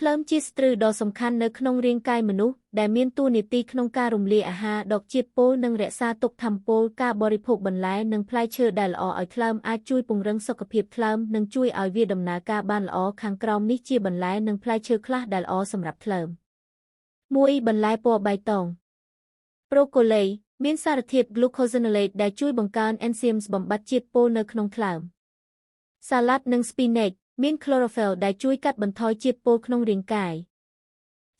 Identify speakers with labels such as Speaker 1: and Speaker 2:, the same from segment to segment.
Speaker 1: ថ្លើមជាស្ទ្រឹដ៏សំខាន់នៅក្នុងរាងកាយមនុស្សដែលមានតួនាទីក្នុងការរំលាយអាហារដកជាតិពុលនិងរក្សាទុកថាមពលការបរិភោគបន្លែនិងផ្លែឈើដែលល្អឲ្យថ្លើមអាចជួយពង្រឹងសុខភាពថ្លើមនិងជួយឲ្យវាដំណើរការបានល្អខាងក្រោមនេះជាបន្លែនិងផ្លែឈើខ្លះដែលល្អសម្រាប់ថ្លើម1បន្លែពណ៌បៃតងប្រូកូលីមានសារធាតុ glucosinolate ដែលជួយបង្កើន enzymes បំបាត់ជាតិពុលនៅក្នុងថ្លើមសាឡាត់និង spinach មាន chlorophyll ដែលជួយកាត់បន្ថយជាតិពុលក្នុងរាងកាយ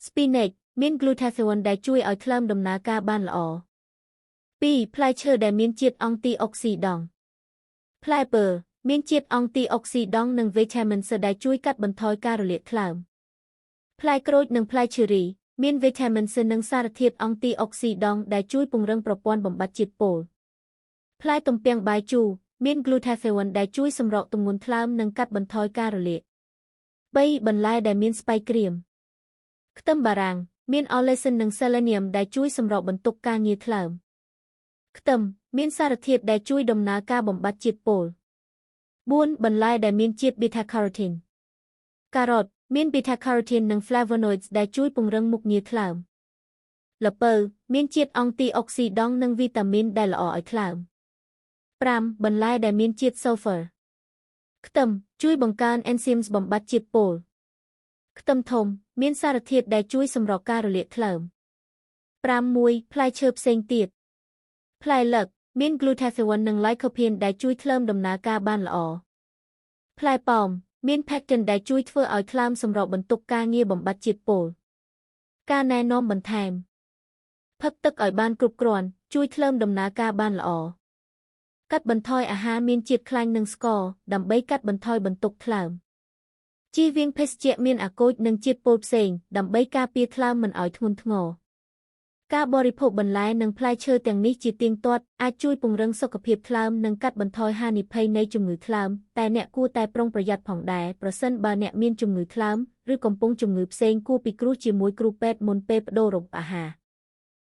Speaker 1: Spinach មាន glutathione ដែលជួយឲ្យថ្លើមដំណើរការបានល្អ2ផ្លែឈើដែលមានជាតិអង់ទីអុកស៊ីដង់ផ្លែពើមានជាតិអង់ទីអុកស៊ីដង់និងវីតាមីន C ដែលជួយកាត់បន្ថយការរលាកថ្លើមផ្លែក្រូចនិងផ្លែឈើរីមានវីតាមីន C និងសារធាតុអង់ទីអុកស៊ីដង់ដែលជួយពង្រឹងប្រព័ន្ធបំបាត់ជាតិពុលផ្លែទំពាំងបាយជូរមាន glutathione ដែលជួយសម្រកទម្ងន់ថ្លើមនិងកាត់បន្ថយការរលាក3បន្លែដែលមានស្បែកក្រៀមខ្ទឹមបារាំងមាន allicin និង selenium ដែលជួយសម្របបន្ទុកការងារថ្លើមខ្ទឹមមានសារធាតុដែលជួយដំណើរការបំបាត់ជាតិពុល4បន្លែដែលមានជាតិ beta carotene ការ៉ុតមាន beta carotene និង flavonoids ដែលជួយពង្រឹងមុខងារថ្លើមល្ពៅមានជាតិអង់ទីអុកស៊ីដង់និងវីតាមីនដែលល្អឲ្យថ្លើម5បន្លែដែលមានជាតិ sulfur ខ្ទឹមជួយបង្កើន enzymes បំបាត់ជាតិពុលខ្ទឹមធំមានសារធាតុដែលជួយសម្របការរលាកថ្លើម6ផ្លែឈើផ្សេងទៀតផ្លែលឹកមាន glutathione និង lycopene ដែលជួយថ្លើមដំណើរការបានល្អផ្លែប៉ោមមាន pectin ដែលជួយធ្វើឲ្យថ្លើមសម្របបន្ទុកការងារបំបាត់ជាតិពុលការណែនាំបន្ថែមផឹកទឹកឲ្យបានគ្រប់គ្រាន់ជួយថ្លើមដំណើរការបានល្អកាត់បន្ថយអាហារមានជាតិខ្លាញ់និងស្ករដើម្បីកាត់បន្ថយបន្ទុកថ្លើមជៀសវាងភេសជ្ជៈមានអាកូចនិងជាតិពុលផ្សេងដើម្បីការពារថ្លើមមិនឲ្យធ្ងន់ធ្ងរការបរិភោគបន្លែនិងផ្លែឈើទាំងនេះជាទៀងទាត់អាចជួយពង្រឹងសុខភាពថ្លើមនិងកាត់បន្ថយហានិភ័យនៃជំងឺថ្លើមតែអ្នកគួរតែប្រុងប្រយ័ត្នផងដែរប្រសិនបើអ្នកមានជំងឺថ្លើមឬកំពុងជំងឺផ្សេងគួរពិគ្រោះជាមួយគ្រូពេទ្យមុនពេលប្ដូររបបអាហារ។